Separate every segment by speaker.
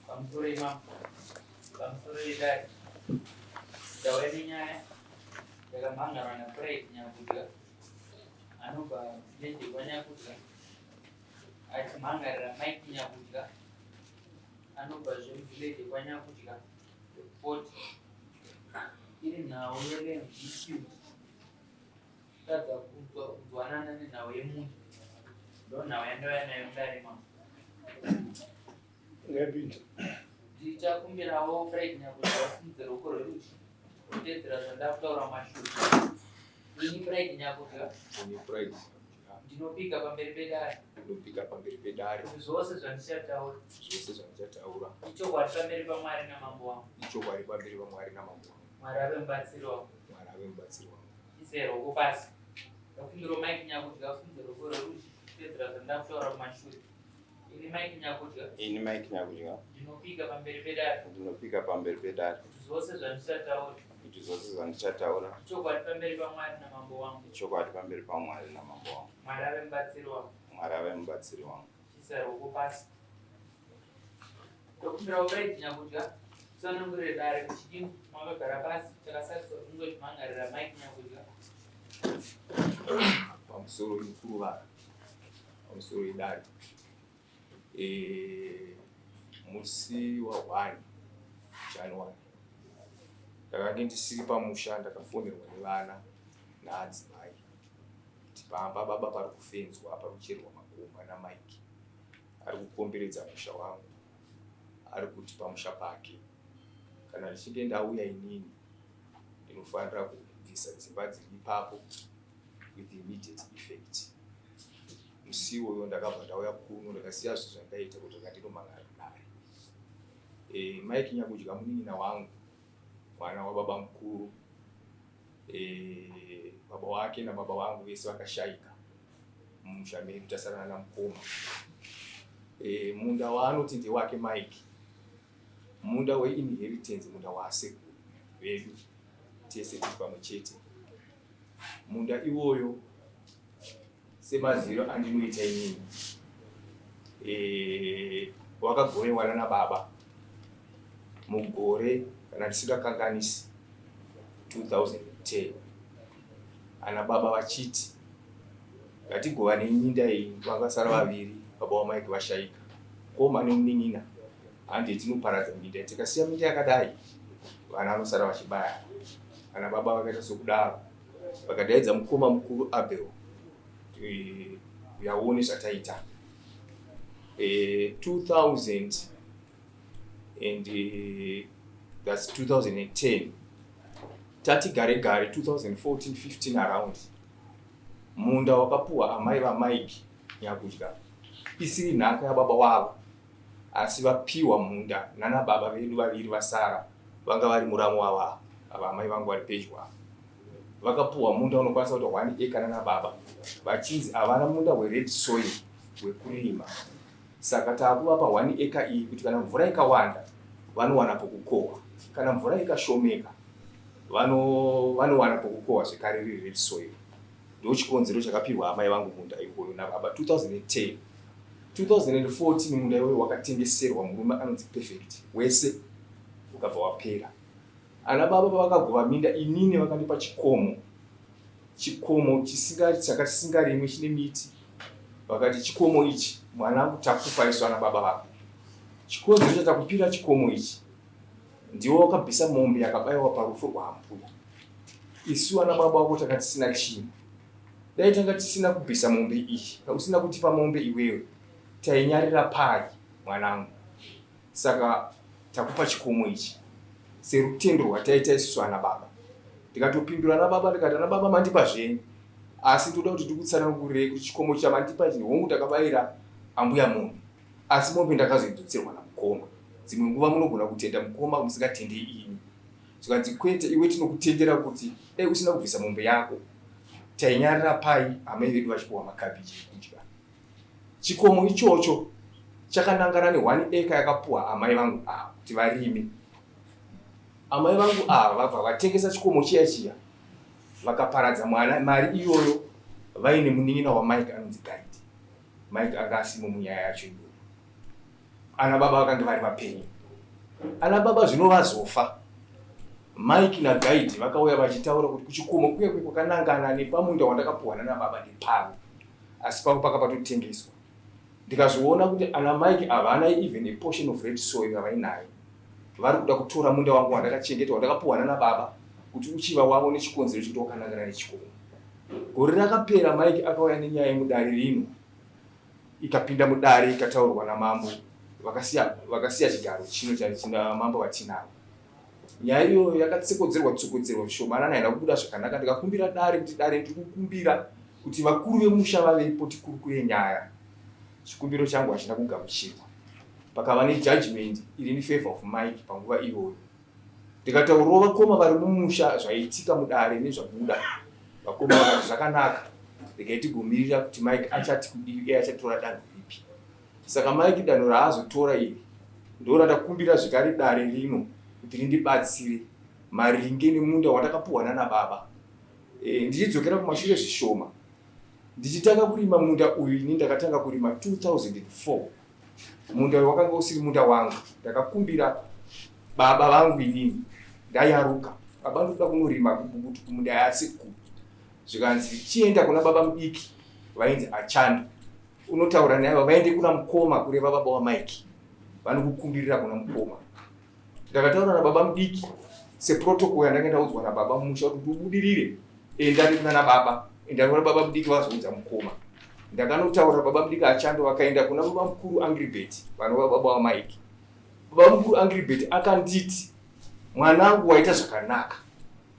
Speaker 1: Pamusoro imambo, pamusoro yedare, ndauya nenyaya yakamhangarwa naPride Nyakudya anobva village kwaNyakudya achimhangarira Mike Nyakudya anobva zvemuvillage kwaNyakudya 40 iri nhau yeland dispute kutadza kunzwanana nenhau yemunda ndonhau yandauya nayo mudare mambo.
Speaker 2: Ngapinda.
Speaker 1: Ndichakumbirawo Pride Nyakudya vasimudze ruoko rwerudyi kuteedzera zvandakutaura mumashure. Ini Pride Nyakudya.
Speaker 3: Ini Pride Nyakudya.
Speaker 1: Ndinopika pamberi pedare.
Speaker 3: Ndinopika pamberi pedare.
Speaker 1: Kuti zvose zvandichataura.
Speaker 3: Zvose zvandichataura.
Speaker 1: Ichokwadi pamberi paMwari namambo wangu.
Speaker 3: Ichokwadi pamberi paMwari namambo wangu.
Speaker 1: Mwari ave mubatsiri wangu.
Speaker 3: Mwari ave mubatsiri wangu.
Speaker 1: Isai ruoko pasi. Ndakumbirawo Mike Nyakudya asimudze ruoko rwerudyi kuteedzera zvandakutaura mumashure. Ini Mike Nyakudya.
Speaker 4: Ini Mike Nyakudya.
Speaker 1: Ndinopika pamberi pedare.
Speaker 4: Ndinopika pamberi pedare.
Speaker 1: Kuti zvose zvandichataura.
Speaker 4: Kuti zvose zvandichataura.
Speaker 1: Ichokwadi pamberi paMwari namambo wangu.
Speaker 4: Ichokwadi pamberi paMwari namambo wangu.
Speaker 1: Mwari ave mubatsiri wangu.
Speaker 4: Mwari ave mubatsiri wangu.
Speaker 1: Chiisa ruoko pasi. Ndokumbirawo Pride Nyakudya tsanangurire dare kuchidimbu makagara pasi chakasarisa kunge chimhangarira Mike Nyakudya.
Speaker 3: Pamusoro mukuru vara pamusoro idare e, musi wa 1 January ndakange ndisiri pamusha ndakafonerwa nevana naadzimai kuti pamba baba pari kufenzwa pari kucherwa makomba naMike ari kukomberedza musha wangu ari kuti pamusha pake kana ndichinge ndauya inini ndinofanira kubvisa dzimba dziri ipapo with immediate effect. Musi iwoyo ndakabva ndauya kuno ndakasiya zvinhu zvandaita kuti rega ndinomhan'ara kudare. E, Mike Nyakudya munin'ina wangu mwana wababa mukuru e, baba wake nababa vangu vese vakashaika mumusha medu tasarana namukoma. E, munda waanoti ndewake Mike munda weinheritance munda waasekuru vedu tese tiri pamwe chete munda iwoyo semaziviro andinoita inini e, wakagovewa nana baba mugore kana ndisingakanganisi 2010 ana baba vachiti ngatigovanei minda iyi vangasara vaviri baba waMike vashaika koma nemunin'ina hande tinoparadza minda tikasiya minda yakadai vana vanosara vachibaya ana baba vakaita sokudaro vakadaidza mukoma mukuru Abel eh, uyaone zvataita 2000 and that's 2010 tati gare gare 2014 15 around munda wakapuwa amai vaMike Nyakudya isiri nhaka yababa wavo asi vapiwa munda nana baba vedu vaviri vasara vanga vari muramu wavo ava amai vangu vari pedyo ava vakapuwa munda unokwanisa kuita 1 acre nana baba vachinzi havana munda wered soil wekurima saka taakuvapa 1 acre iyi kuti kana mvura ikawanda vanowana pokukohwa kana mvura ikashomeka vanowana pokukohwa zvekare riri red soil ndochikonzero chakapihwa amai vangu munda iwoyo nababa 2010 2014 munda iwoyo wakatengeserwa murume anonzi Perfect wese ukabva wapera ana baba pavakagova minda inini vakandipa chikomo chikomo chaka chisingarimwi chine miti vakati chikomo ichi mwanangu takupa isu ana baba vako chikonzero chatakupira chikomo ichi ndiwe wakabvisa mombe yakabaiwa parufu rwaambuya isu ana baba vako tanga tisina chinhu dai tanga tisina kubvisa mombe iyi usina kutipa mombe iwewe tainyarira pai mwanangu saka takupa chikomo ichi serutendo rwataita isusu ana baba ndikatopindura ana baba ndikati ana baba mandipa zvenyu asi ndoda kuti ndikutsanangurirei kuti chikomo chamandipa ichi hongu takabayira ambuya mombe asi mombe ndakazoidzoserwa namukoma dzimwe nguva munogona kutenda mukoma musingatendei ini zvikanzi kwete iwe tinokutendera kuti dai usina kubvisa mombe yako tainyarira pai amai vedu vachipiwa makabhiji ekudya chikomo ichocho chakanangana ne1 acre yakapuwa amai vangu ava kuti varime amai vangu ava vabva vatengesa chikomo chiya chiya vakaparadza mwana mari iyoyo vaine munin'ina waMike anonzi Guide. Mike anga asimo munyaya yacho iyoyo. Ana baba vakange vari vapenyu. Ana baba zvino vazofa. Mike naGuide vakauya vachitaura kuti kuchikomo kuya kuya kwakanangana nepamunda wandakapuhwa nana baba ndepavo. Asi pavo paka patotengeswa. Ndikazviona kuti ana Mike havana even a portion of red soil yavainayo. Vari kuda kutora munda wangu wandakachengeta wandakapuhwa nana baba kuti uchiva wavo nechikonzero chekuti wakanangana nechikomo. Gore rakapera Mike akauya nenyaya yemudare rino ikapinda mudare ikataurwa namambo vakasiya vakasiya chigaro chino china mambo vatinavo. Nyaya iyoyo yakatsekodzerwa tsokodzerwa zvishomanana haina kubuda zvakanaka ndikakumbira dare kuti dare ndiri kukumbira kuti vakuru vemusha vavepo tikurukure nyaya. Chikumbiro changu hachina kugamuchirwa. Pakava nejudgment iri in favor of Mike panguva iyoyo. Ndikataurirawo vakoma vari mumusha zvaitika mudare nezvabuda. Vakoma vakati zvakanaka regai tigomirira kuti Mike achati kudii uye achatora danho ripi. Saka Mike danho raazotora iri ndorandakumbira zvekare dare rino kuti rindibatsire maringe nemunda wandakapuhwa nana baba. E, ndichidzokera kumashure zvishoma ndichitanga kurima munda uyu ini ndakatanga kurima 2004 Munda uyu wakanga usiri munda wangu. Ndakakumbira baba vangu inini ndayaruka. Baba ndoda kunorima kubukutu kumunda yasekuru. Zvikanzi chienda kuna baba mudiki vainzi Achando. Unotaura naye vaende kuna mukoma kureva baba waMike. Vanokukumbirira kuna mukoma. Ndakataura nababa mudiki seprotocol yandanga ndaudzwa nababa mumusha kuti ubudirire enda kuna baba enda kuna baba mudiki vazoudza mukoma. Ndakanotaura baba mudiki Achando vakaenda kuna baba mukuru Angribet vanova baba waMike. Baba mukuru Angribet akanditi mwanangu waita zvakanaka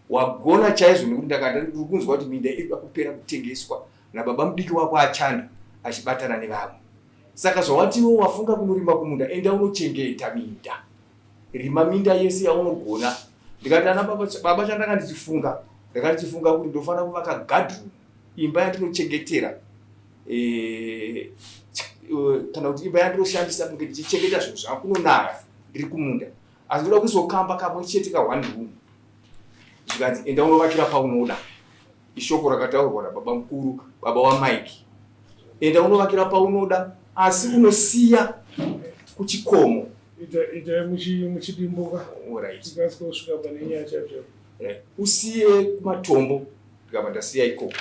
Speaker 3: wagona chaizvo nekuti ndakanda ndiri kunzwa kuti minda iri kuda kupera kutengeswa nababa mudiki wako Achando achibatana nevamwe. Saka zvawati iwe wafunga kunorima kumunda enda unochengeta minda. Rima minda yese yaunogona. Ndikati ana baba, baba chandanga ndichifunga, ndanga ndichifunga kuti ndofanira kuvaka guard room, imba yandinochengetera e, kana kuti imba yandinoshandisa kunge ndichichengeta zvinhu zvangu kunonaya ndiri kumunda. Asi ndoda kuiswa kamwe chete ka one room. Zvikanzi enda unovakira paunoda. Ishoko rakataurwa nababa mukuru, baba waMike. Enda unovakira paunoda asi unosiya kuchikomo.
Speaker 2: Itai muchidimbuka.
Speaker 3: Alright.
Speaker 2: Tikasike kusvika pane nyaya chaiyo.
Speaker 3: Right. Usiye kumatombo ndikabva ndasiya ikoko.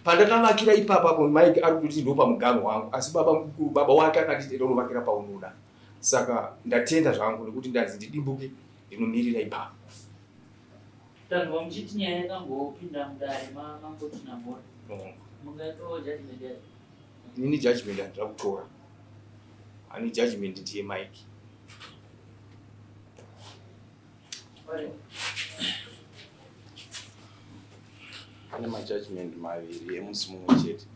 Speaker 3: Pandakavakira ipapa apo Mike ari kutoti ndo pamuganho wangu asi baba mukuru baba wake akanditi enda unovakira paunoda. Saka ndatenda zvangu nekuti ndanzi ndidimbuke ndinomirira ipapo.
Speaker 1: Tanzwa muchiti nyaya yakangopinda mudare mambo Chinamhora. Mungatowo judgment yacho?
Speaker 3: Inini judgment handina kutora. Ane judgment ndiye Mike.
Speaker 4: Pane majudgment maviri emusi mumwe chete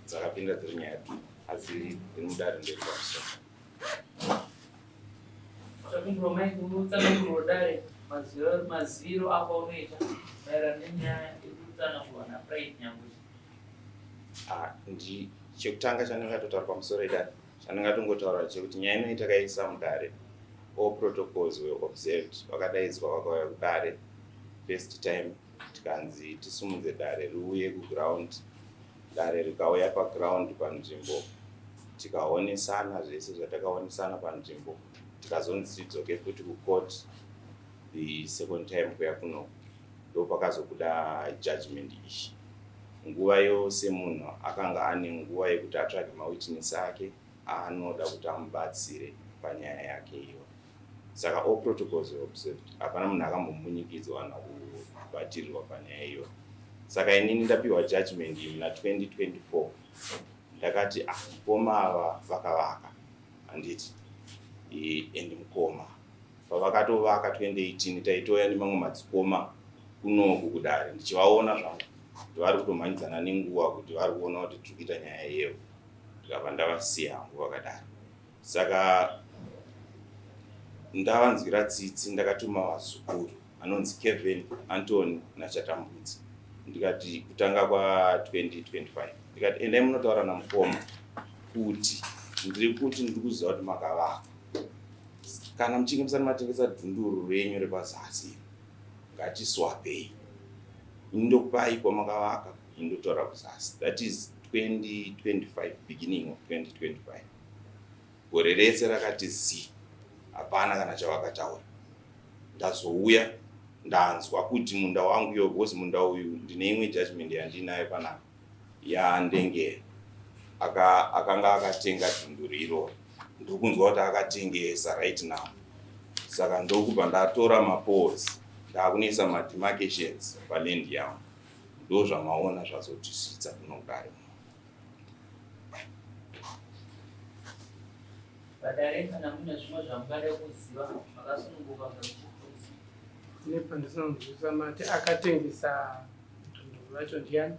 Speaker 4: dzakapinda dziri nyaya two asi iri mudare nderi pamusoro.
Speaker 1: Takumbirwa Mike unotsanangurwa dare maziviro ako aunoita maererano nenyaya iri kutsanangurwa naPride Nyanguchi.
Speaker 4: Ah, ndi chekutanga chandingatotaura pamusoro edare chandingatongotaura chekuti nyaya inoyi takaisa mudare all protocols were observed vakadaidzwa vakauya kudare first time tikanzi tisumudze dare riuye kuground dare rikauya paground panzvimbo tikaonesana zvese zvatakaonesana panzvimbo tikazonzi tidzoke futi kucourt the second time kuya kuno ndopakazobuda judgment iyi nguva yose munhu akanga ane nguva yekuti atsvage mawitness ake aanoda kuti amubatsire panyaya yake iyo saka all protocols were observed hapana munhu akambombunyikidzwa kana kubatirirwa panyaya iyo saka inini ndapiwa judgment iyi muna 2024 ndakati ah mukoma ava vakavaka handiti and mukoma pavakatovaka 2018 taitoya nemamwe madzikoma kunoku kudare ndichivaona zvangu kuti vari kutomhanyidzana nenguva kuti vari kuona kuti tiri kuita nyaya yevo ndikabva ndavasiya hangu vakadaro saka ndavanzwira tsitsi ndakatuma vazukuru anonzi Kevin Antony naChatambudzi ndikati kutanga kwa2025 ndikati endai munotaura namukoma kuti ndiri kuti ndiri kuziva kuti makavaka kana muchinge musati matengesa dhunduru renyu repazasi ngatiswapei ndokupai kwamakavaka indotaura kuzasi that is 2025 beginning of 2025. Gore rese rakati zii, hapana kana chavakataura. Ndazouya ndanzwa kuti munda wangu iyo, because munda uyu ndine imwe judgment yandinayo panapa yaNdengera akanga akatenga dhunduru iroro, ndokunzwa kuti akatengesa right now. Saka ndokubva ndatora mapoles, ndakunoisa mademarcations paland yangu. Ndo zvamaona zvazotisvitsa kuno kudare.
Speaker 1: Vadare, kana mune zvimwe zvamungada kuziva, makasununguka muchibvunza.
Speaker 5: Nepandisina mati akatengesa dhunduru racho ndiani?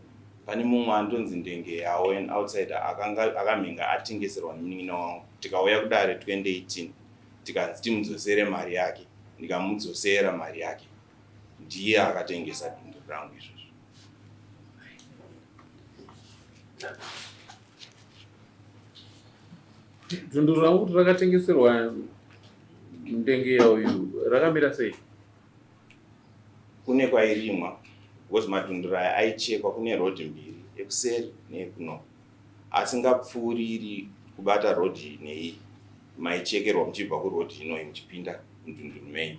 Speaker 4: Pane mumwe anonzi Ndenge yawo, an outsider, akanga akamhinga atengeserwa nemunin'ina wangu. Tikauya kudare 2018, tikanzi timudzosere mari yake, ndikamudzosera mari yake. Ndiye akatengesa dhunduru rangu izvozvo.
Speaker 6: Dhunduru rangu kuti rakatengeserwa Ndengeya uyu rakamira sei?
Speaker 4: Kune kwairimwa, because madhunduru aya aichekwa. Kune rodhi mbiri, ekuseri neekuno, asingapfuuriri kubata rodhi neiyi. Maichekerwa muchibva kurodhi inoyi muchipinda mudhunduru menyu.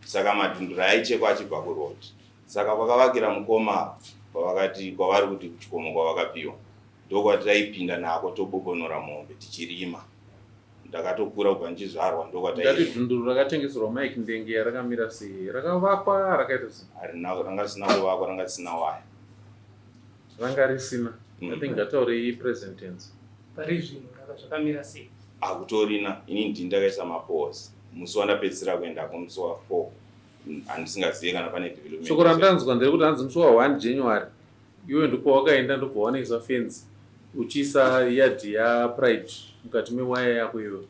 Speaker 4: Saka madhunduru aichekwa achibva kurodhi. Saka kwakavakira mukoma, pavakati kwavari kuti kuchikomo kwavakapiwa, ndokwataipinda nako, tobobonora mombe tichirima. Ndakatokura kubva ndichizvarwa.
Speaker 6: Ndati
Speaker 4: Ndokwatairima.
Speaker 6: Dhunduru rakatengeserwa Mike Ndengeya rakamira sei? Rakavakwa, rakaita sei?
Speaker 4: Harina, ranga risina kuvakwa, ranga risina waya.
Speaker 6: Ranga risina. I think ngataurei present tense.
Speaker 5: Pari zvino zvakamira sei?
Speaker 4: Hakutorina. Ini ndini ndakaisa mapoles musi wandapedzisira kuendako, musi wa4. Handisingazive kana pane development.
Speaker 6: Shoko randanzwa nderekuti hanzi musi wa1 January iwe ndipo wakaenda, ndobva wanoisa fenzi uchiisa yadhi yaPride mukati mewaya yako iyoyo.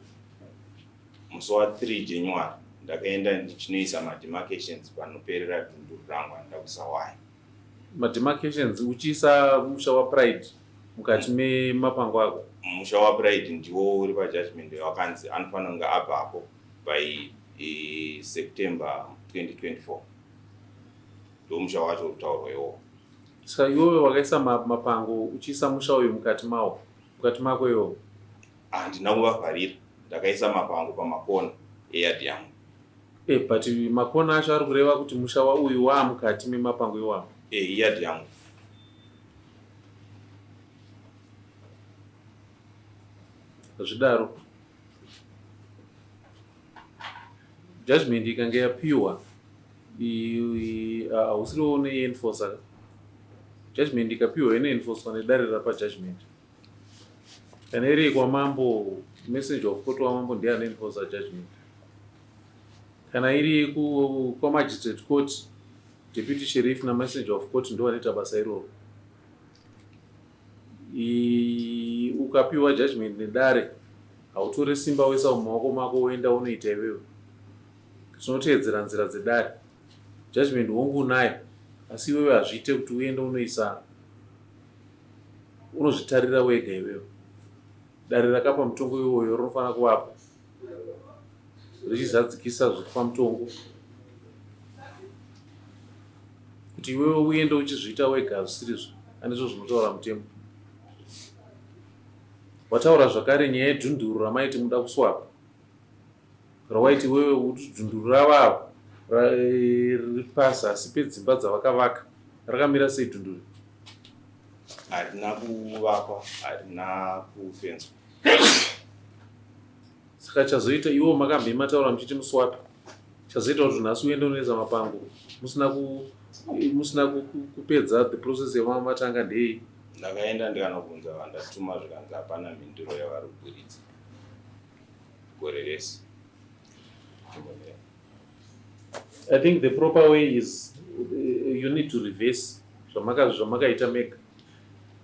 Speaker 4: Musi wa3 January ndakaenda ndichinoisa mademarcations panoperera dhunduru rangu anoda kuisa waya.
Speaker 6: Mademarcations uchiisa musha waPride mukati memapango ako.
Speaker 4: Musha waPride ndiwo uri pajudgment, wakanzi anofanira kunge abvapo by September 2024. Ndo musha wacho uri kutaurwa iwowo.
Speaker 6: Saka iwewe wakaisa mapango uchiisa musha uyu mukati mawo, mukati mako iwowo?
Speaker 4: Handina kuvavharira, ndakaisa mapango pamakona eyadhi yangu.
Speaker 6: But makona acho ari kureva kuti musha wauyu waamukati memapango iwawo.
Speaker 4: Iyadhi yangu.
Speaker 6: Zvidaro judgment ikange yapiwa, hausiriwo unoienforca. Judgment ikapiwa inoenforcwa nedare rapa judgment. Kana iri kwamambo, messenger of court wamambo ndiye anoenforca judgment. Kana iri kwamagistrate court, deputy sheriff namessenger of court ndo vanoita basa iroro. Ukapiwa judgment nedare, hautore simba woisa mumaoko mako woenda unoita iwewe. Tinoteedzera nzira dzedare. Judgment hongu unayo, asi iwewe hazviite kuti uende unoisa, unozvitarira wega iwewe. Dare rakapa mutongo iwoyo rinofanira kuvapo richizadzikisa zviri pamutongo. Kuti iwewe uende uchizviita wega hazvisirizvo, andizvo zvinotaura mutemo. Wataura zvakare nyaya yedhunduru ramaiti muda kuswapa, rawaiti iwewe kuti dhunduru ravavo riri pazasi pedzimba dzavakavaka, rakamira sei dhunduru?
Speaker 4: Harina kuvakwa, harina kufenzwa.
Speaker 6: Saka chazoita iwo makambe mataura muchiti muswapi, chazoita kuti nhasi uende unoisa mapango musina kupedza the process yamamatanga ndei?
Speaker 4: Ndakaenda ndikanobvunza vandatuma, zvikanzi hapana mhinduro yavari kuburitsa gore rese. Chimbomira.
Speaker 6: I think the proper way is you need to reverse zvamakaita mega,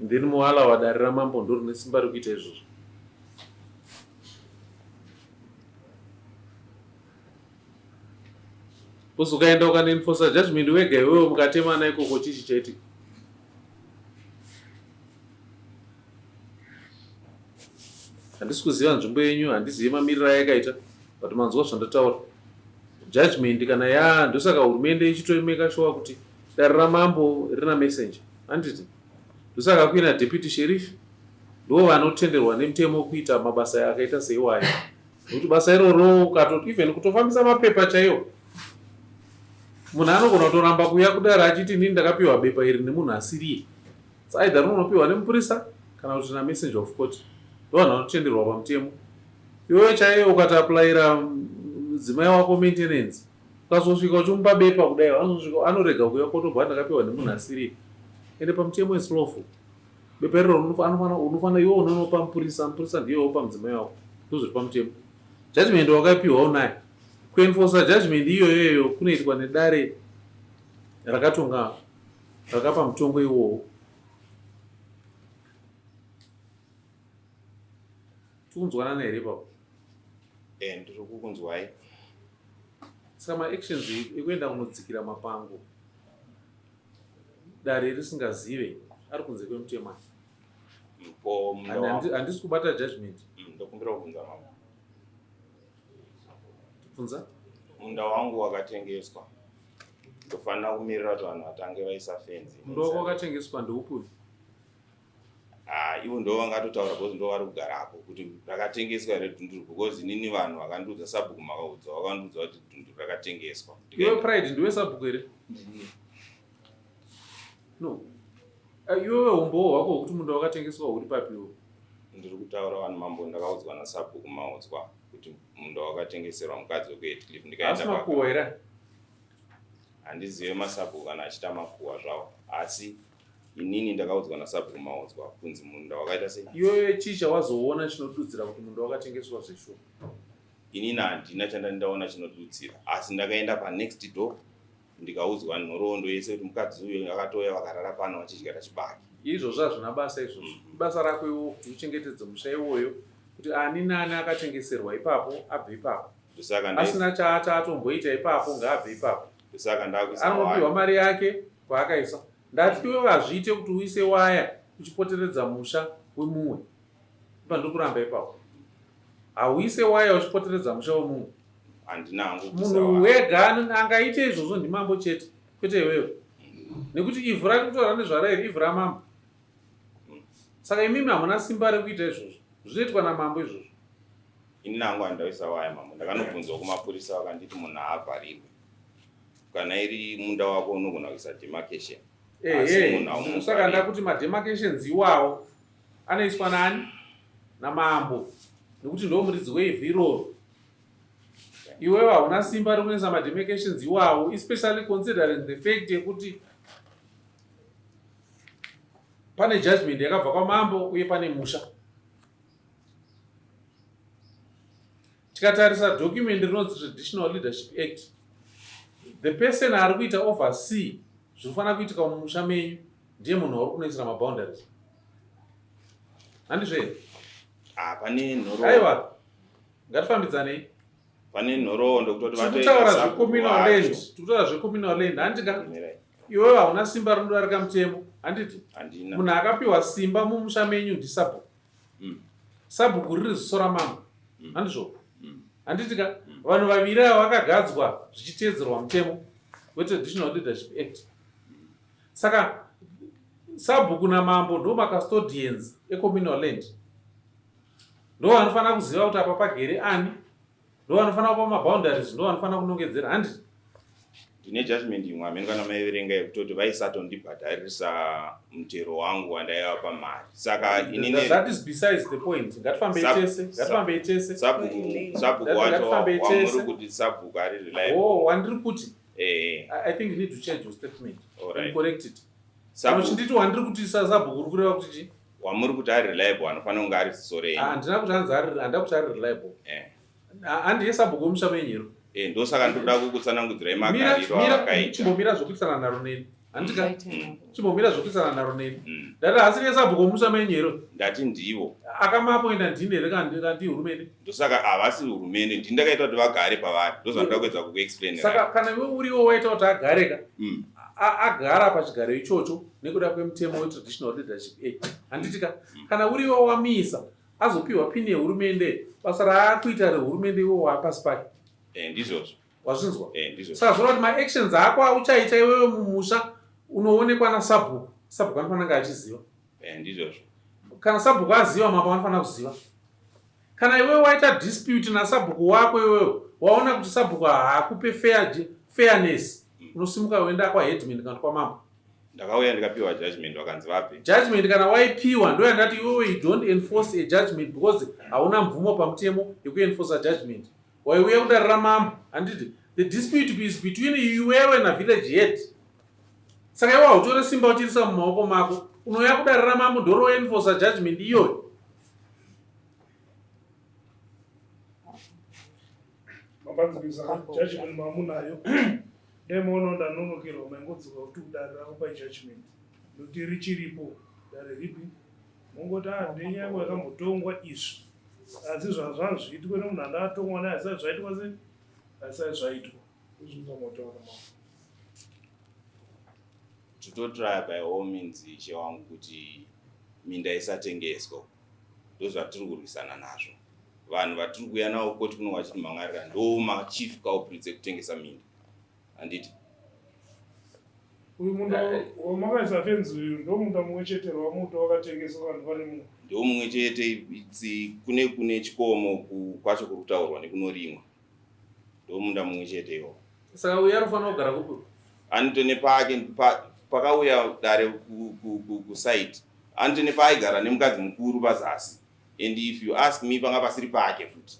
Speaker 6: then moalawa dare ramambo, ndo rine simba rekuita izvozvo. Because ukaenda ukanoenforca judgment wega iwewe, mukatemana ikoko, chii chichaitika? Handisi kuziva nzvimbo yenyu, handizivi mamiriro ayakaita, but manzwa zvandataura. Judgment kana ya, ndosaka hurumende ichitomeka sure kuti dare ramambo rina messenger, handiti? Ndosaka kuina deputy sheriff. Ndo vanotenderwa nemutemo kuita mabasa akaita seiwayo. Nekuti basa iroro ukatoti even kutofambisa mapepa chaiwo munhu anogona kutoramba kuuya kudare achiti inini ndakapiwa bepa iri nemunhu asiriye. It's either rinonopiwa nemupurisa kana kuti namessenger of court. Ndo vanhu vanotenderwa pamutemo. Iwewe chaiye ukatoapplyira mudzimai wako maintenance ukazosvika uchimupa bepa kudai anosvika anorega kuuya kotobva ndakapiwa nemunhu asiriye. Ende pamutemo it's lawful. Bepa iroro unofanira unofanira iwe unonopa mupurisa, mupurisa ndiye wopa mudzimai wako. Ndozviri pamutemo. Judgment wakaipiwa unayo. Kuenforcer judgment iyoyoyo kunoitwa nedare rakatonga rakapa mutongo iwowo. Tikunzwanana here ipapo?
Speaker 4: Eh, ndiri kukunzwai.
Speaker 6: Saka maactions ekuenda kunodzikira mapango dare risingazive ari kunze kwemutemo aya.
Speaker 4: Ko munda wangu.
Speaker 6: Handisi kubata judgment.
Speaker 4: Ndokumbira kubvunza mambo.
Speaker 6: Bvunza.
Speaker 4: Munda wangu wakatengeswa. Ndofanira kumirira kuti vanhu vatange vaisa fenzi.
Speaker 6: Munda wako wakatengeswa ndeupi uyu?
Speaker 4: Ah, ivo ndo vangatotaura because ndo vari kugarapo kuti rakatengeswa here dhunduru because inini vanhu vakandiudza sabhuku makaudza vakandiudza kuti dhunduru rakatengeswa.
Speaker 6: Iwe Pride ndiwe sabhuku here? No. Eh, iwewe umbowo hwako hwekuti munda wakatengeswa huri papi iwe?
Speaker 4: Ndiri kutaura vanhu mambo ndakaudzwa nasabhuku maudzwa kuti munda wakatengeserwa mukadzi wekuHeathcliff ndikaenda
Speaker 6: Asi makuhwa here?
Speaker 4: Handizive masabhuku kana achiita makuhwa zvawo asi inini ndakaudzwa nasabhuku maudzwa kunzi munda wakaita sei.
Speaker 6: Iwewe chii chawazoona chinodudzira kuti munda wakatengeswa zveshuwa?
Speaker 4: Inini handina chandandaona chinodudzira asi ndakaenda panext door ndikaudzwa nhoroondo yese kuti mukadzi uyu akatouya vakarara pano vachidyara chibage.
Speaker 6: Izvozvo hazvina basa izvozvo. Ibasa rako iwe kuti uchengetedze musha iwoyo kuti ani nani akatengeserwa ipapo abve ipapo.
Speaker 4: Ndosaka
Speaker 6: Asina chaati atomboita ipapo ngaabve ipapo.
Speaker 4: Ndosaka ndakuisa
Speaker 6: Anopiwa mari yake kwaakaisa. Ndati iwewe hazviite kuti uise waya uchipoteredza musha wemumwe. Ipa ndokuramba ipapo. Hauise waya uchipoteredza musha wemumwe.
Speaker 4: Handina hangu
Speaker 6: Munhu wega angaite izvozvo ndimambo chete, kwete iwewe. Nekuti ivhu rati kutaura nezvaro iri ivhu ramambo. Saka imimi hamuna simba rekuita izvozvo. Zvinoitwa namambo izvozvo.
Speaker 4: Ini nangu handaisa waya mambo. Ndakanobvunzwa kumapurisa vakanditi munhu haavharirwe. Kana iri munda wako unogona kuisa demarcation.
Speaker 6: Ehe, saka ndakuti mademarcations iwawo anoiswa nani? Namambo. Nekuti ndo muridzi weivhu iroro. Iwewe hauna simba rekuisa mademarcations iwawo, especially considering the fact yekuti pane judgment yakabva kwamambo uye pane musha. Tikatarisa document rinonzi Traditional Leadership Act, the person ari kuita oversee zvinofanira kuitika mumusha menyu ndiye munhu wauri kunoisira maboundaries. Handizvo here?
Speaker 4: Ah, pane nhoroondo.
Speaker 6: Aiwa, ngatifambidzanei.
Speaker 4: Pane nhoroondo kutoti
Speaker 6: vatoita zvecommunal land, tikutaura zvecommunal land, handika? Iwewe hauna simba rinodarika mutemo, handiti?
Speaker 4: Handina.
Speaker 6: Munhu akapiwa simba mumusha menyu ndisabhuku. Sabhuku riri ziso ramambo. Handizvo? Handiti ka? Vanhu vaviri ava vakagadzwa zvichiteedzerwa mutemo weTraditional Leadership Act. Saka sabhuku namambo ndo macustodians ecommunal land. Ndo vanofanira kuziva kuti apa pagere ani, ndo vanofanira kupa maboundaries, ndo vanofanira kunongedzera, handiti?
Speaker 4: Ndine judgment imwe hameno kana maiverenga yekutoti vaisatondibhadharisa mutero wangu wandaivapa mari saka inini
Speaker 6: That is besides the point. Ngatifambei tese, ngatifambei tese.
Speaker 4: Sabhuku wacho wamuri kuti sabhuku ari reliable.
Speaker 6: Oh, wandiri kuti.
Speaker 4: Eh.
Speaker 6: I think you need to change your statement.
Speaker 4: All right.
Speaker 6: And correct it. Sabhuku. Chinditi wandiri kuti sabhuku uri kureva kuti chii?
Speaker 4: Wamuri kuti ari reliable anofanira kunge ari ziso renyu.
Speaker 6: Handina kuti hanzi ari, handina kuti ari reliable.
Speaker 4: Eh.
Speaker 6: Handiye sabhuku wemusha menyero.
Speaker 4: Eh, ndosaka ndikuda kukutsanangudzirai magariro awakaita.
Speaker 6: Chimbomira zvekuisana nharo neni. Handika? Chimbomira zvekuisana nharo neni. Ndati haasi ndiye sabhuku wemusha menyero.
Speaker 4: Ndati ndivo.
Speaker 6: Akamapoinda ndini here kana ndi hurumende?
Speaker 4: Ndosaka havasi hurumende, ndini ndakaita kuti vagare pavari. Ndozvandinoda kuedza kukuexplainira.
Speaker 6: Saka kana iwe uriwo waita kuti agare ka? Agara pachigaro ichocho nekuda kwemutemo weTraditional Leadership Act. Handiti ka? Kana uriwo wamisa azopiwa pini yehurumende, basa raakuita rehurumende iwe waapasi pake.
Speaker 4: Ndizvozvo.
Speaker 6: Wazvinzwa?
Speaker 4: Ndizvozvo.
Speaker 6: Saka zvoreva kuti maactions ako auchaita iwewe mumusha unoonekwa nasabhuku. Sabhuku anofanira kunge achiziva.
Speaker 4: Ndizvozvo.
Speaker 6: Kana sabhuku aziva, mambo anofanira kuziva. Kana iwewe waita dispute nasabhuku wako, iwewe waona kuti sabhuku haakupe fairness, unosimuka woenda kwaheadman kana kwamambo.
Speaker 4: Ndakauya ndikapiwa judgment, vakanzi vape.
Speaker 6: Judgment kana waipiwa, ndo yandati iwewe you don't enforce a judgment because hauna mvumo pamutemo yekuenforca judgment. Waiuya kudare ramambo, handiti? The dispute is between iwewe navillage head, saka iwe hautore simba uchiisa mumaoko mako. Unouya kudare ramambo, ndoroenforca judgment iyoyo.
Speaker 2: Mapanzwisa judgment mamunayo, dai maona ndanonokerwa, maingodzoka kuti kudare rako pajudgment, nokuti richiripo dare ripi, mongoti a ndenyangu yakambotongwa izvi, asi zvazvazviitwe nemunhu andatongwa naye asati zvaitwa sei, asati zvaitwa izvinomotaura mama.
Speaker 4: Tototry by all means, ishe wangu, kuti minda isatengeswa. Ndozvatiri kurwisana nazvo. Vanhu vatiri kuuya navo koti kuno vachitimhan'arira ndo machief culprits ekutengesa minda, handiti?
Speaker 2: Uyu munda wamakaisa fenzi uyu ndo munda mumwe chete wamuti wakatengeswa vanhu pane mumwe?
Speaker 4: Ndo mumwe chete. Kune chikomo kwacho kuri kutaurwa nekunorimwa, ndo munda mumwe chete iwo.
Speaker 6: Saka uyu anofanira kugara kupi?
Speaker 4: Anito nepake pakauya dare kusite, anito nepaaigara nemukadzi mukuru pazasi. And if you ask me, panga pasiri pake futi.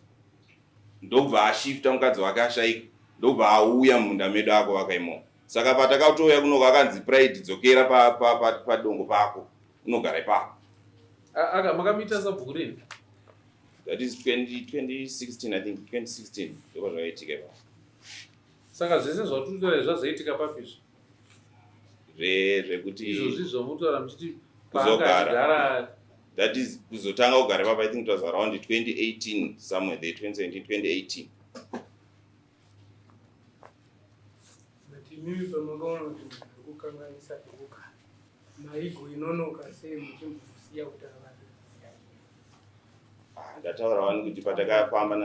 Speaker 4: Ndobva ashifta, mukadzi wake ashaika, ndobva auya mumunda medu ako imomo. Saka patakatouya kunoko akanzi, "Pride, dzokera padongo pako, unogara ipapo."
Speaker 6: Makamuita sabhuku rini?
Speaker 4: That is 20, 2016, I think 2016 ndoko zvakaitika ipapo.
Speaker 6: Saka zvese zvatiri zvazoitika papi izvi?
Speaker 4: Zvekuti
Speaker 6: Izvozvi zvamutaura muchiti
Speaker 4: Kuzogara.
Speaker 6: paanga achigara.
Speaker 4: That is kuzotanga kugara ipapo, I think it was around 2018, somewhere there, 2017, 2018.
Speaker 5: But imimi pamakaona kuti munhu ari kukanganisa pekugara, maigoinonoka sei muchimbosiya kuti avake?
Speaker 4: Ah, ndataura wani kuti patakafamba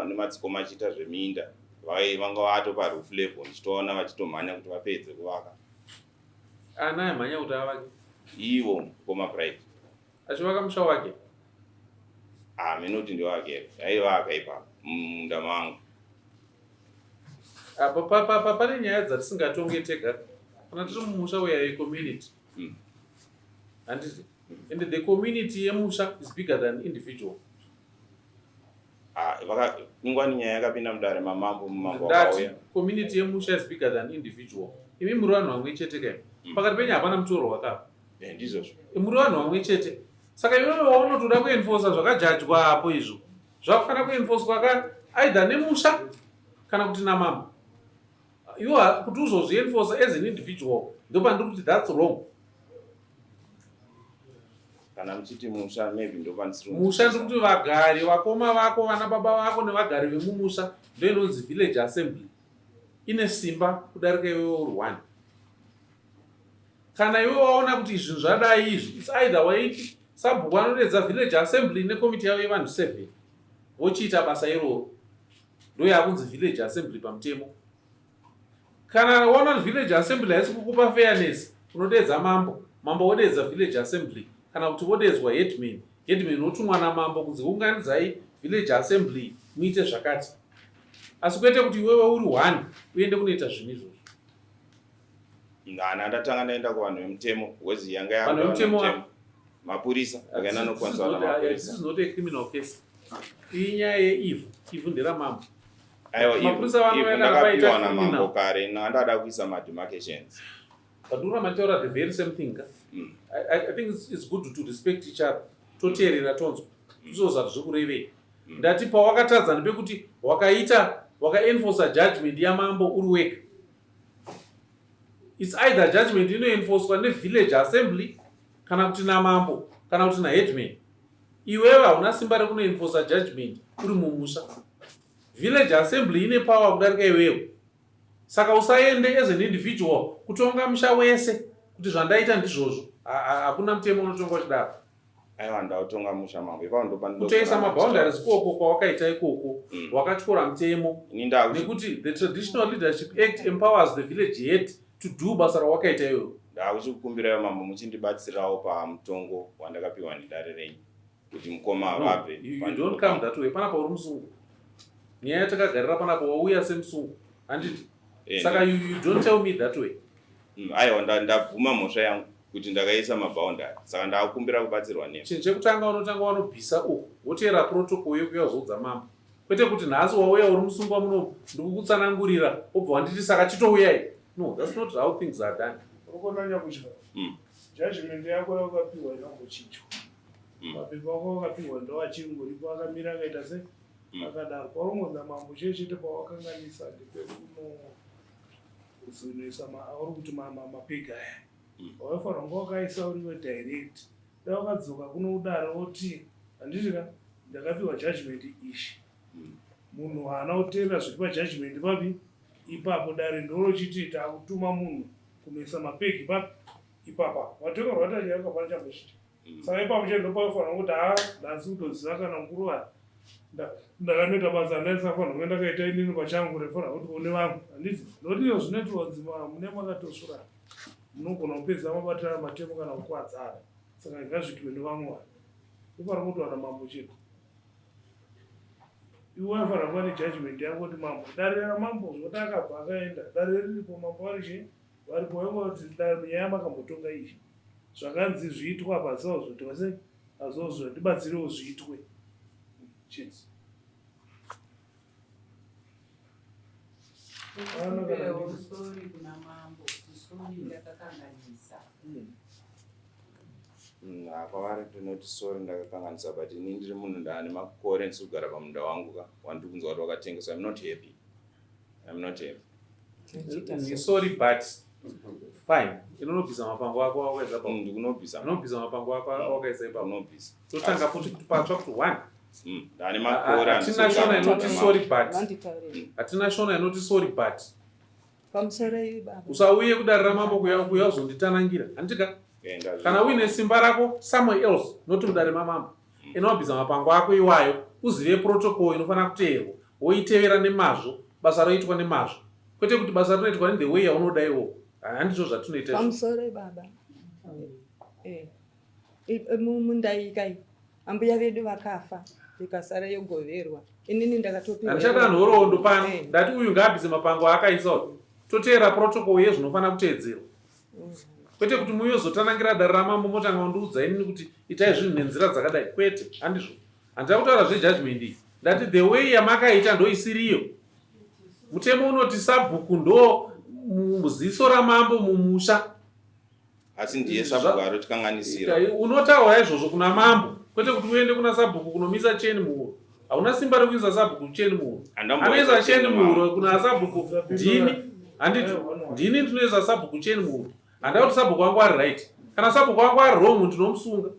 Speaker 4: nemadzikoma achiita zveminda, vanga vato paroof level, ndichitoona vachitomhanya kuti vapedze kuvaka.
Speaker 6: Ana aimhanya kuti avake?
Speaker 4: Ivo mukoma Pride.
Speaker 6: Achivaka musha wake?
Speaker 4: Ah, minoti ndewake, aivaka ipapo mumunda mangu.
Speaker 6: Apa pane nyaya dzatisingatonge tega. Kana tiri mumusha, we are a community, handiti? And the community yemusha is bigger than individual.
Speaker 4: Ah, ingwani nyaya yakapinda mudare mamambo, mambo
Speaker 6: Ndati
Speaker 4: akauya.
Speaker 6: community yemusha is bigger than individual. Imi muri vanhu vamwe chete kai. Pakati penyu hapana mutoro wakapa.
Speaker 4: Eh, ndizvozvo.
Speaker 6: Muri vanhu vamwe chete, saka iwewe waunotoda kuenforsa zvakajajwa apo, izvo zvakufanira kuenfoswa ka either nemusha kana kuti namambo. Iwo kuti uzozvienforsa as an individual, ndopandiri kuti that's wrong.
Speaker 4: Kana muchiti musha, maybe ndopandisiri
Speaker 6: Musha, ndiri kuti vagari, vakoma vako, vana baba vako nevagari vemumusha, ndo inonzi village assembly. Ine simba kudarika iwewe uri one. Kana iwe waona kuti zvinhu zvadai izvi, it's either waiti sabhuku anoredza village assembly nekomiti yavo yevanhu 7, vochiita basa iroro, ndo yakunzi village assembly pamutemo. Kana waona kuti village assembly haisi kukupa fairness, unodedza mambo, mambo wodedza village assembly, kana kuti wodedzwa headman, headman wotumwa namambo kunzi unganidzai village assembly muite zvakati, asi kwete kuti iwewe uri one uende kunoita zvinhu izvozvo.
Speaker 4: Ndana ndatanga ndaenda kuvanhu vemutemo because yanga
Speaker 6: Vanhu vemutemo?
Speaker 4: Mapurisa, ndakaenda nokwanisa
Speaker 6: This
Speaker 4: mapurisa.
Speaker 6: is not a criminal case. Iyi nyaya yeivhu, ivhu nderamambo.
Speaker 4: Aiwa,
Speaker 6: Mapurisa vanoenda
Speaker 4: ivhu ndakapiwa
Speaker 6: paita
Speaker 4: namambo
Speaker 6: criminal.
Speaker 4: kare, ndada kuisa mademarcations.
Speaker 6: But uramataura the very same thing ka. I think it's good to respect each other. Toteerera, tonzwa tizozati zvekurevei. Ndati pawakatadza ndepekuti wakaita wakaenforca judgment yamambo uri wega. It's either judgment inoenforcwa nevillage assembly kana kuti namambo kana kuti naheadman. Iwewe hauna simba rekunoenforca judgment uri mumusha. Village assembly ine power kudarika iwewe, saka usaende as an individual kutonga musha wese kuti zvandaita ndizvozvo. Hakuna mutemo unotonga uchidaro.
Speaker 4: Aiwa, ndautonga musha mambo ipapo ndopandinozoona.
Speaker 6: Kutoisa maboundaries ikoko kwawakaita ikoko, wakatyora mutemo.
Speaker 4: Ini ndakuti
Speaker 6: Nekuti the Traditional Leadership Act empowers the village head to do basa rawakaita iwewe.
Speaker 4: Ndakuchikukumbirai mambo muchindibatsirawo pamutongo wandakapiwa nedare renyu kuti mukoma vabve.
Speaker 6: No, you don't come that way. Panapa uri musungu. Nyaya yatakagarira panapa wauya semusungu. Handiti? Eh, Saka you, you don't tell me that way.
Speaker 4: Aiwa ndabvuma mhosva yangu kuti ndakaisa maboundary saka ndakukumbira kubatsirwa nemi.
Speaker 6: Chinhu chekutanga unotanga wanobvisa uku woteera protocol yekuya kuzodza mambo. Kwete kuti nhasi wauya uri musungwa muno ndikukutsanangurira wobva wanditi saka chitouyai. No, that's not how things are done.
Speaker 2: Urikuona Nyakudya? Judgment yako yawakapiwa inongochinjwa. Mapepa ako wakapiwa ndoachingoripo akamira akaita se akadaro. Paunongonza mambo chete chete pawakanganisa ndepekunozonoisa uri kuti mapega aya. Waifanira kunge wakaisa uriwe direct. Dai wakadzoka kuno kudare woti handiti ka ndakapiwa judgment ishi. Munhu haana kuteerera zviri pajudgment papi ipapo dare ndorochiti takutuma munhu kunoisa mapegi papi ipapa. Watenga rwatanyaya hapana chambochita. Saka ipapo chete ndopaifanira kuti haa ndasi kutoziva kana mukuru vanhu. Ndakanoita basa randaisafanira kunge ndakaita inini pachangu raifanira kuti one vamwe. Handiti? Nokuti iyo zvinoitirwa kunzi mune makatosvura. Munogona kupedza mabatana matemo kana kukwadzana. Saka ngazviitwe nevamwe vanhu. Ndopari kutowana mambo chete. Iwe waifanira kuva nejudgment yako kuti mambo dare ramambo zvoti akabva akaenda dare riripo mambo vari chii varipo waingoti dare nyaya makambotonga iyi zvakanzi zviitwe apa hazvizoitwa sei hazvozvo ndibatsirewo zviitwe chete.
Speaker 1: Kumbirawo sorry kuna mambo kuti sorry ndakakanganisa.
Speaker 4: Kwavari ndinoti sorry ndakakanganisa but ini ndiri munhu ndaane makore ndisiri kugara pamunda wangu ka wandiri kunzwa kuti wakatengeswa. I'm not happy. I'm not happy.
Speaker 6: Sorry but fine. Inonobvisa mapango ako awakaisa ipapo.
Speaker 4: Ndikunobvisa.
Speaker 6: Inobvisa mapango ako awakaisa ipapo.
Speaker 4: Unobvisa.
Speaker 6: Totanga futi kuti patsva kuti one.
Speaker 4: Ndaane makore
Speaker 6: Hatina shona inoti sorry but. Hatina shona inoti sorry but.
Speaker 7: Pamusoro iyi baba.
Speaker 6: Usauye kudarira mambo kuya kuya uzonditanangira. Handika? Kana uine simba rako somewhere else not mudare mamambo. Inobvisa mapango ako iwayo uzive protocol inofanira kuteerwa woitevera nemazvo basa roitwa nemazvo kwete kuti basa rinoitwa in the way yaunoda iwo handizvo zvatinoita izvo.
Speaker 7: Pamusoro baba. Mundaikai ambuya vedu vakafa ikasara yogoverwa inini ndakatopiwa.
Speaker 6: Handichada nhoroondo pano ndati uyu ngaabvise mapango aakaisa uyu toteera protocol yezvinofanira kuteedzerwa kwete kuti muyozotanangira dare ramambo motanga kundiudza inini kuti itai zvinhu nenzira dzakadai kwete handizvo handida kutaura zvejudgment iyi ndati the way yamakaita ndoisiriyo mutemo unoti sabhuku ndo muziso ramambo mumusha
Speaker 4: Asi ndiye sabhuku arotikanganisira.
Speaker 6: Unotaura izvozvo kuna mambo kwete kuti uende kuna sabhuku kunomisa cheni muhuro. Hauna simba rekuisa sabhuku cheni muhuro. Anoisa cheni muhuro kuna sabhuku ndini. Handiti ndini ndinoisa sabhuku cheni muhuro. Handida kuti sabhuku wangu ari right. Kana sabhuku wangu ari wrong ndinomusunga.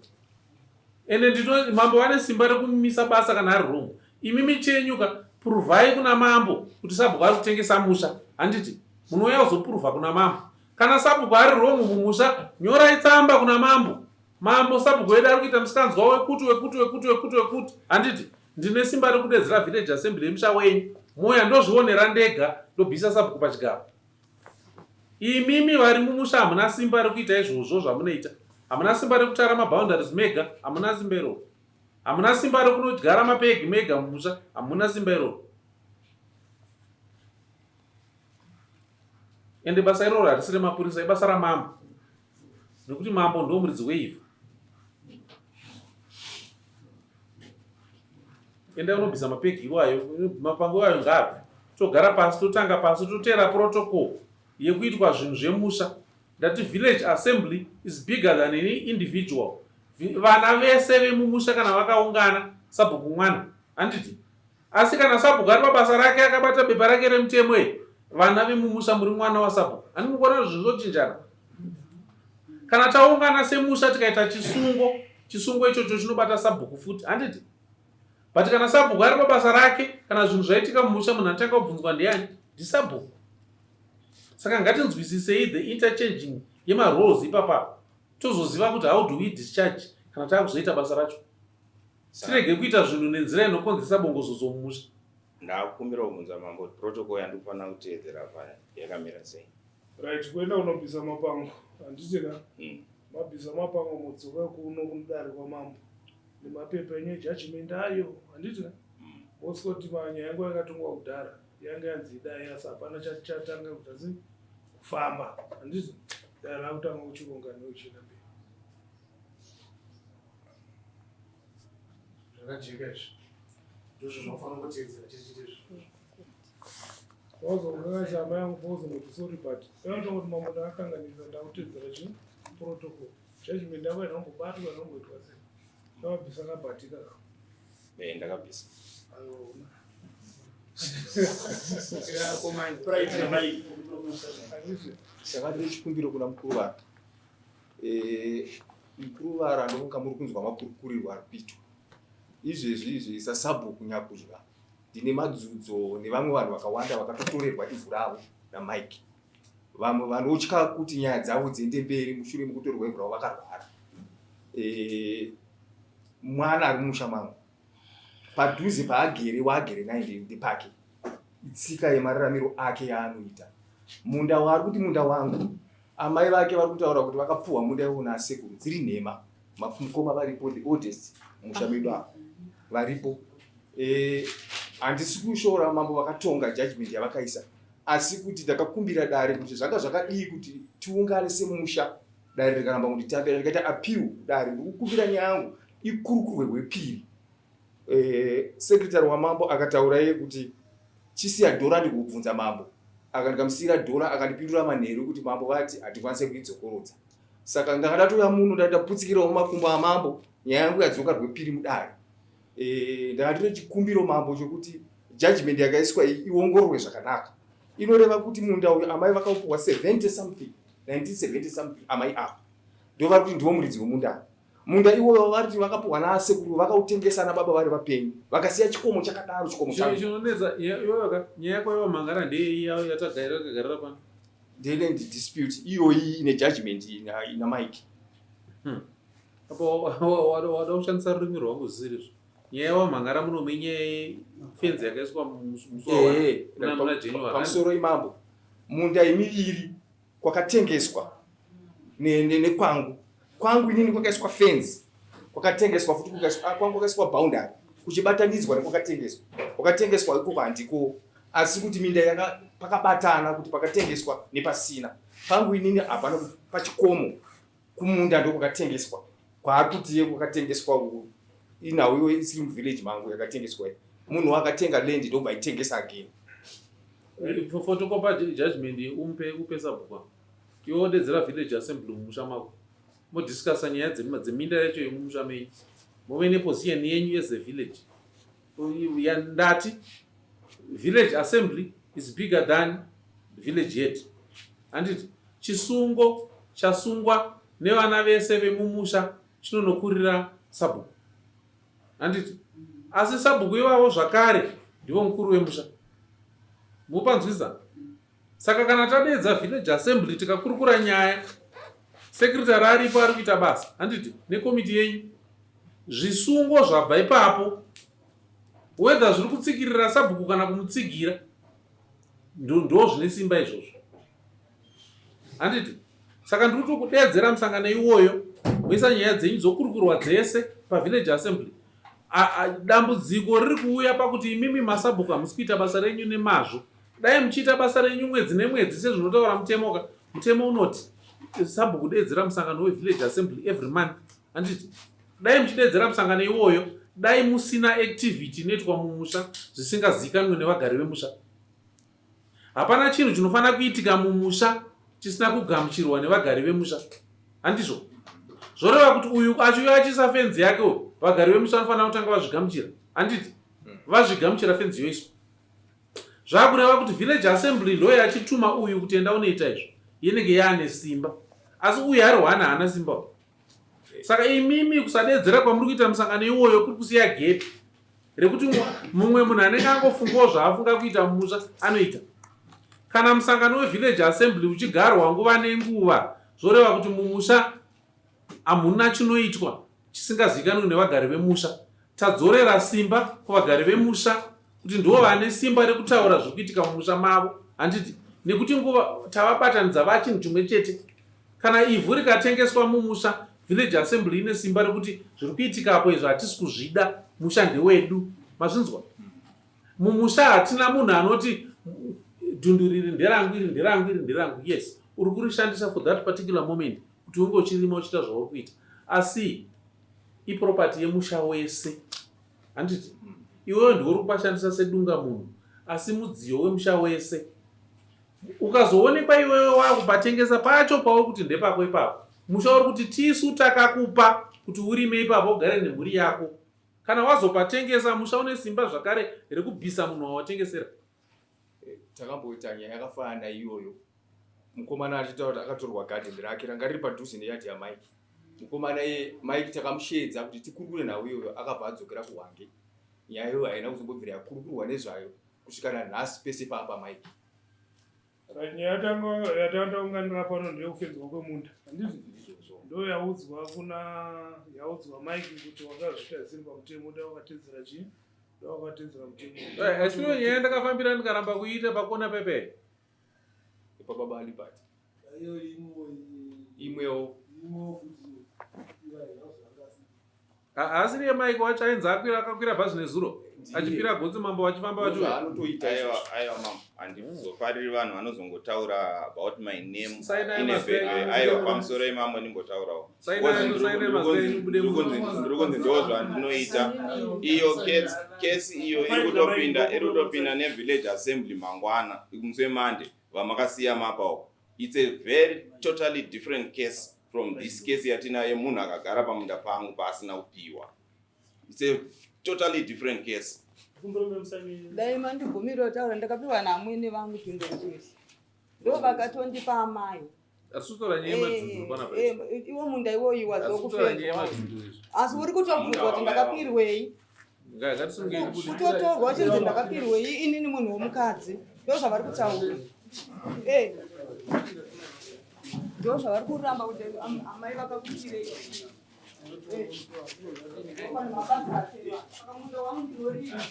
Speaker 6: Ende ndino mambo vane simba rekumisa basa kana ari wrong. Imimi chenyuka puruvhai kuna mambo kuti sabhuku ari kutengesa musha. Handiti munouya kuzopuruvha kuna mambo. Kana sabhuku ari wrong mumusha nyorai tsamba kuna mambo. Mambo sabhuku wedu ari kuita musikanzwa wekuti wekuti wekuti wekuti wekuti. Handiti ndine simba rekudedzera village assembly yemusha wenyu. Moya ndozvionera ndega ndobvisa sabhuku pachigaro. Imimi vari mumusha hamuna simba rekuita izvozvo zvamunoita. Hamuna simba rekutara maboundaries mega, hamuna simba iroro. Hamuna simba rekunodyara mapegi mega mumusha, hamuna simba iroro. Ende basa iroro harisi remapurisa, ibasa ramambo. Nekuti mambo ndiwo muridzi weivhu. Enda unobvisa mapegi iwayo, mapango iwayo ngaabve. Togara pasi, totanga pasi, toteera protocol yekuitwa zvinhu zvemusha. Ndati village assembly is bigger than any individual. Vana vese vemumusha kana vakaungana, sabhuku mwana, handiti? Asi kana sabhuku ari pabasa rake akabata bepa rake remutemo iri, vana vemumusha muri mwana wasabhuku. Handi mukuona kuti zvinhu zvochinjana? Kana taungana semusha tikaita chisungo, chisungo ichocho chinobata sabhuku futi, handiti? But kana sabhuku ari pabasa rake, kana zvinhu zvaitika mumusha munhu anotanga kubvunzwa ndiani? Ndisabhuku. Saka ngatinzwisisei the interchanging yemaroles ipapa tozoziva kuti how do we discharge kana taakuzoita basa racho. Tirege kuita zvinhu nenzira inokonzeresa bongozozo mumusha.
Speaker 4: Ndakumbira kubvunza mambo kuti protocol yandikufanira kuteedzera apa yakamira sei?
Speaker 2: Right, kuenda kunobvisa mapango. Handiti ka? Mabvisa mapanga modzoka kuno kudare kwamambo nemapepa enyu ejudgment ayo. Handiti ka? Moswa kuti nyaya yangu yakatongwa kudhara yanga yanzi idai asi hapana chati chatanga kuti asi kufamba. Handiti? Dare rakutanga kuchironga neuchienda mberi.
Speaker 8: Zvakajeka izvi. Ndozvo zvinofanira kuteedzera chete chete izvi.
Speaker 2: Wazokanganisa amai angu pauzongoti sorry but unoita kuti mambo ndakakanganisa ndakutedzera chi protocol. Judgment yako haina kumbobatwa haina kumboitwa sei. Ndakabvisa kabatika ka.
Speaker 4: Eh, ndakabvisa.
Speaker 2: Aiwa una. Handizvo.
Speaker 3: Ndakati nechikumbiro kuna Mukuruvara. Eh, Mukuruvara ndofunga muri kunzwa makurukurirwo ari kuitwa. Izvezvi izvi sasabhuku Nyakudya ndine madzudzo nevamwe vanhu vakawanda vakatotorerwa ivhu ravo naMike. Vamwe vanotya kuti nyaya dzavo dziende mberi mushure mekutorerwa ivhu ravo vakarwara. Eh, mwana ari mumusha mangu padhuze paagere waagere naye ndepake. Itsika yemararamiro ake yaanoita. Munda waari kuti munda wangu, amai vake vari kutaura kuti vakapuhwa munda iwowo naasekuru, dziri nhema. Mukoma varipo, the oldest musha medu apa varipo. Handisi kushora mambo vakatonga judgment yavakaisa, asi kuti ndakakumbira dare kuti zvanga zvakadii kuti tiungane semusha, dare rikaramba kunditambira, ndikaita appeal dare ndikukumbira nyaya yangu ikurukurwe rwepiri. Secretary wamambo akataura iye kuti chisiya dhora ndikubvunza mambo, akandikamusiyira dhora akandipindura manheru kuti mambo vati hatikwanise kuidzokorodza. Saka ndanga ndatouya muno ndaputsikirawo makumbo amambo, nyaya yangu yadzoka rwepiri mudare. Ndanga ndine chikumbiro mambo chokuti judgment yakaiswa iyi iongororwe zvakanaka. Inoreva kuti munda uyu amai vakaupuhwa 70 something, 1970 something amai ava ndo vari kuti ndivo muridzi wemunda. Munda iwoyo vari kuti vakapuhwa naasekuru vakautengesa nababa vari vapenyu, vakasiya chikomo chakadaro, chikomo changu.
Speaker 6: Chinonetsa iyoyo ka nyaya yako yawamhangara ndeiyi yatakagarira pano.
Speaker 3: Ndeland dispute iyoyi ine judgment ina Mike.
Speaker 6: Apa wada kushandisa rurimi rwangu zvisiri izvo. Nyaya yawamhangara muno inyaya yefenzi yakaiswa muna January.
Speaker 3: Pamusoro imambo munda imiviri kwakatengeswa nekwangu kwangu inini kwakaiswa fenzi, kwakatengeswa futi kwangu kwakaiswa boundary kuchibatanidzwa nekwakatengeswa. Kwakatengeswa ikoko handiko, asi kuti minda yaka pakabatana kuti pakatengeswa nepasina. Pangu inini hapana pachikomo kumunda ndokwakatengeswa kwaari kuti iye kwakatengeswa inhau iwe isiri muvillage mangu yakatengeswa iyi. Munhu akatenga land ndobva aitengesa again.
Speaker 6: Photocopy judgment umupe upe sabhuku. Iwe wodedzera village assembly mumusha mako. Modiscussa nyaya dzeminda yacho yemumusha menyu. Move neposition yenyu as a village. Ndati village assembly is bigger than village head. Handiti chisungo chasungwa nevana vese vemumusha chinonokurira sabhuku. Handiti asi sabhuku ivavo zvakare ndivo mukuru wemusha. Mupanzwisa? Saka kana tadeedza village assembly tikakurukura nyaya, secretary aripo ari kuita basa, handiti, nekomiti yenyu, zvisungo zvabva ipapo, whether zviri kutsikirira sabhuku kana kumutsigira, ndo zvine simba izvozvo, handiti? Saka ndiri kutokudeedzera musangano iwoyo, moisa nyaya dzenyu dzokurukurwa dzese pavillage assembly. Dambudziko riri kuuya pakuti imimi masabhuku hamusi kuita basa renyu nemazvo. Dai muchiita basa renyu mwedzi nemwedzi sezvinotaura mutemo ka. Mutemo unoti sabhuku deedzera musangano wevillage assembly every month, handiti? Dai muchideedzera musangano iwoyo, dai musina activity inoitwa mumusha zvisingazivikanwe nevagari vemusha. Hapana chinhu chinofanira kuitika mumusha chisina kugamuchirwa nevagari vemusha, handizvo? Zvoreva kuti uyu achiuya achiisa fenzi yake uyu, vagari vemusha vanofanira kutanga vazvigamuchira, handiti? Vazvigamuchira fenzi yoiswa. Zvakureva kuti village assembly ndo yachituma uyu kuti enda unoita izvo, yenenge yaane simba, asi uyu ari hwana haana simba uyu. Saka imimi kusadedzera kwamuri kuita musangano iwoyo kuri kusiya gepi rekuti mumwe munhu anenge angofungawo zvaafunga kuita mumusha anoita. Kana musangano wevillage assembly uchigarwa nguva nenguva, zvoreva kuti mumusha hamuna chinoitwa chisingazivikanwi nevagari vemusha. Tadzorera simba kuvagari vemusha kuti ndivo vane simba rekutaura zviri kuitika mumusha mavo, handiti? Nekuti nguva tavabatanidza vachinhu chimwe chete. Kana ivhu rikatengeswa mumusha, village assembly ine simba rekuti zviri kuitika apo izvi hatisi kuzvida, musha ndewedu. Mazvinzwa? Mumusha hatina munhu anoti dhundu riri nderangu, iri nderangu, iri nderangu. Yes, uri kurishandisa for that particular moment kuti unge uchirima uchiita zvauri kuita, asi iproperty yemusha wese. Handiti iwewe ndiwe uri kupashandisa sedunga munhu, asi mudziyo wemusha wese. Ukazoonekwa iwewe wakupatengesa pacho pauri kuti ndepako ipapo, musha uri kuti tisu takakupa kuti urime ipapo ugare nemhuri yako. Kana wazopatengesa, musha une simba zvakare rekubvisa munhu wawatengesera.
Speaker 3: Takamboita nyaya yakafanana naiyoyo, mukomana achitaura kuti akatorwa garden rake ranga riri padhuze neyadhi yaMike. Mukomana iye Mike takamusheedza kuti tikurukure nhau iyoyo, akabva adzokera kuHwange. Nyaya iyoyo haina kuzombobvira yakurukurwa nezvayo kusvika nanhasi pese paapa Mike.
Speaker 2: Right, nyaya yatanga taunganira pano ndeyekufedzwa kwemunda, handiti? Ndo yaudzwa kuna yaudzwa Mike kuti wakazviita zvisiri pamutemo, da wakatedzera chii, da wakatedzera mutemo.
Speaker 6: Asi iyo nyaya ndakafambira ndikaramba kuiita pakona pepe.
Speaker 3: Ipa baba Albert. Imwewo.
Speaker 6: Haasiri yeMike wacho ainzi akwira akakwira bhazi nezuro achipira gotsi mambo vachifamba vachiuya.
Speaker 3: Anotoita
Speaker 4: Aiwa, aiwa mama, handizofariri vanhu vanozongotaura about my name
Speaker 6: Sainai
Speaker 4: in a
Speaker 6: mazita
Speaker 4: bad way.
Speaker 6: enyu
Speaker 4: Aiwa,
Speaker 6: mubude muno.
Speaker 4: pamusoro imambo ndimbotaurawo.
Speaker 6: Sainai sainai mazita enyu mubude muno.
Speaker 4: Ndiri kunzi ndo zvandinoita. Iyo kesi iyo iri kutopinda nevillage assembly mangwana musi weMonday vamakasiya mapawo. It's a very totally different case from this case yatinayo yemunhu akagara pamunda pangu paasina kupiwa. It's a totally different case.
Speaker 7: Dai mandibvumira kutaura, ndakapiwa naamwene vangu tundoriri, ndo vakatondipa amai.
Speaker 6: Asi kutora nyaya yemadhunduru panapa.
Speaker 7: Iwo munda iwoyu
Speaker 6: Asi kutora nyaya
Speaker 7: wazokufedzwa,
Speaker 6: yemadhunduru izvi.
Speaker 7: asi uri kutobvunzwa kuti ndakapirwei.
Speaker 6: Ngatisungei kuti
Speaker 7: Kutotorwa uchinzi ndakapirwei inini munhu womukadzi, ndo zvavari kutaura. Ndo zvavari kuramba kuti amai vakakupirei. Pane mabasa atema. Saka munda wangu ndinorima.